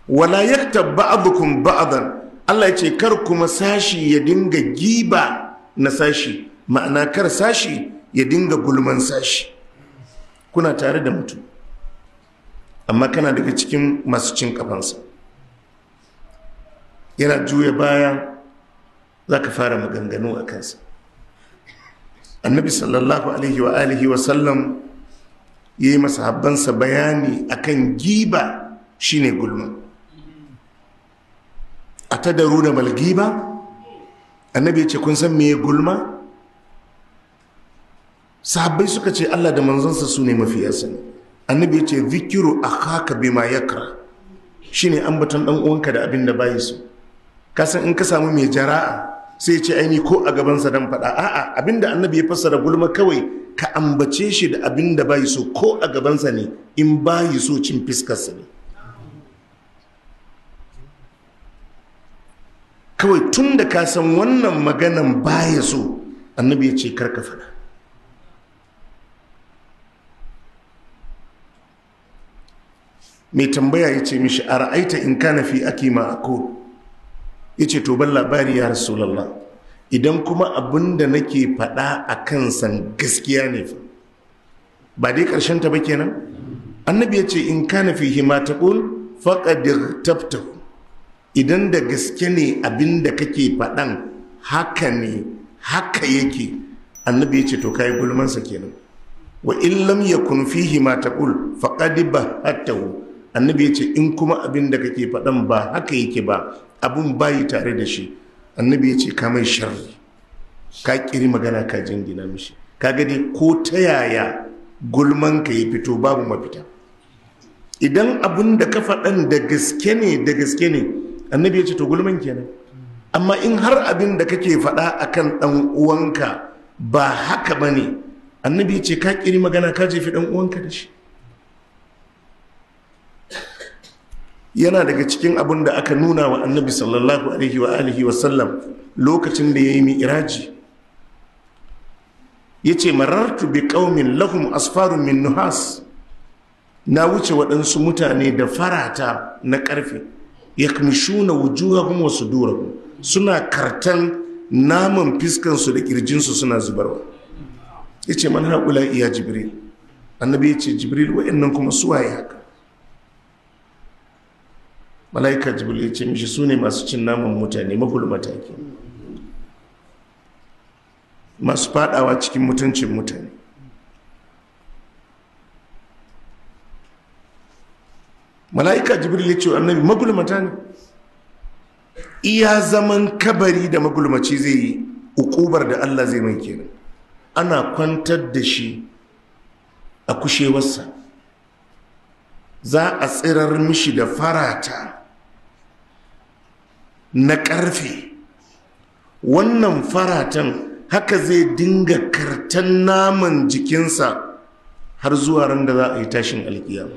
Wala yaktab ba'dukum ba'dan, Allah ya ce kar kuma sashi ya dinga giba na sashi, ma'ana kar sashi ya dinga gulman sashi. Kuna tare da mutum amma kana daga cikin masu cin kafansa, yana juya baya za ka fara maganganu a kansa. Annabi sallallahu alaihi wa alihi wa sallam ya yi masahabbansa bayani akan giba shine gulma. A tadaru da malgiba, annabi ya ce kun san meye gulma? Sahabbai suka ce Allah da manzonsa su ne mafiya sani. Annabi ya ce zikiru akhaka bima yakra, shine ambaton dan uwanka da abin da bayi so. Ka san in ka samu mai jara'a sai ya ce aini ko a gabansa dan faɗa. A'a, abinda annabi ya fassara gulma kawai ka ambace shi da abin da bayi so ko a gabansa ne, in bayi so cin fiskarsa ne. Kawai tun da ka san wannan maganan baya so, annabi ya ce karka faɗa. Mai tambaya ya ce mishi a ra'aita in kana fi aki ma aqul, ya ce to ban labari ya Rasulallah, idan kuma abin da nake faɗa a kansa gaskiya ne fa, ba dai ƙarshen ta ba kenan? Annabi ya ce in kana fihi ma taqul faqad irtabtahu, idan da gaske ne abin da kake faɗan haka ne, haka yake, annabi ya ce to kai gulmansa kenan. Wa in lam yakun fihi ma taqul faqad bahattahu, annabi ya ce in kuma abin da kake faɗan ba haka yake ba, abun bayi tare da shi, annabi ya ce ka mai sharri, ka kiri magana ka jingina mishi. Ka gani ko ta yaya gulman ka ya fito babu mafita. Idan abun da ka faɗan da gaske ne, da gaske ne, annabi ya ce to gulman kenan. Amma in har abin da kake faɗa akan ɗan uwanka ba haka bane, annabi ya ce ka kiri magana ka jefi ɗan uwanka da shi. Yana daga cikin abin da aka nuna wa annabi sallallahu alaihi wa alihi wa sallam lokacin da ya yi mi'raji. Ya ce marartu bi qaumin lahum asfarun min nuhas, na wuce waɗansu mutane da farata na ƙarfe, yakmishuna wujuhahum wa sudurahum, suna kartan naman fiskansu da ƙirjinsu suna zubarwa. Ya ce man haƙula iya Jibril, annabi ya ce Jibril wa'annan kuma suwaye haka? Malaika Jibril ya ce mishi su ne masu cin naman mutane, magulmata ke, masu fadawa cikin mutuncin mutane. Malaika Jibril ya ce wa annabi magulmata ne. Iya zaman kabari da magulmaci zai yi, ukubar da Allah zai mai kenan. Ana kwantar da shi a kushewarsa, za a tsirar mishi da farata na ƙarfe. Wannan faratan haka zai dinga kartan naman jikinsa har zuwa ran da za a yi tashin alkiyama.